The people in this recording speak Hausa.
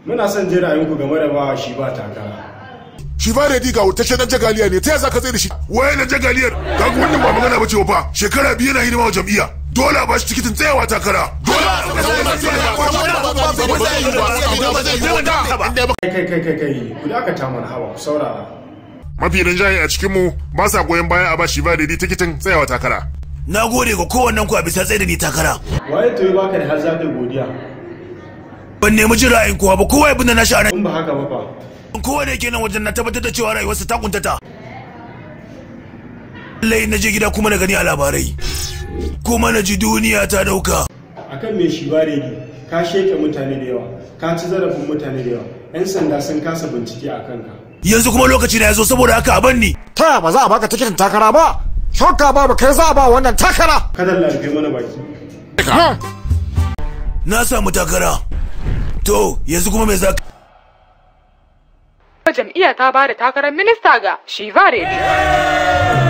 Muna son jin ra'ayinku game da ba shi ba takara. Shi ba Reddy ga wutaccen dan jagaliya ne, ta yaya za ka tsaye da shi? Waye na jagaliyar? Kaga wannan ba magana bace ba. Shekara 2 yana hidima wa jam'iyya. Dole a bashi tikitin tsayawa takara. Kai kai kai kai kai, ku dakata mana hawa, ku saurara. Mafi rinjaye a cikin mu ba sa goyon baya a bashi ba Reddy tikitin tsayawa takara. Na gode ga kowannen ku a bisa tsaye da ni takara. Waye to ya baka da har za ka godiya? Ban nemi jin ra'ayin kowa ba, kowa ya bi na shi a nan. In ba haka ba fa. Kowa da yake nan wajen na tabbatar da cewa rayuwarsa ta kuntata. Lallai na je gida kuma na gani a labarai. Kuma na ji duniya ta dauka. Akan me shi ba Reddy, ka sheke mutane da yawa, ka ci zarafin mutane da yawa. 'Yan sanda sun kasa bincike a kanka. Yanzu kuma lokaci na ya zo saboda haka a banni. Ta ba za a baka tikitin takara ba? Shakka babu kai za a ba wannan takara. Kada Allah rufe mana baki. Na samu takara. To yanzu kuma me za ka? Jam'iyya ta ba da takarar minista ga Shiva Reddy.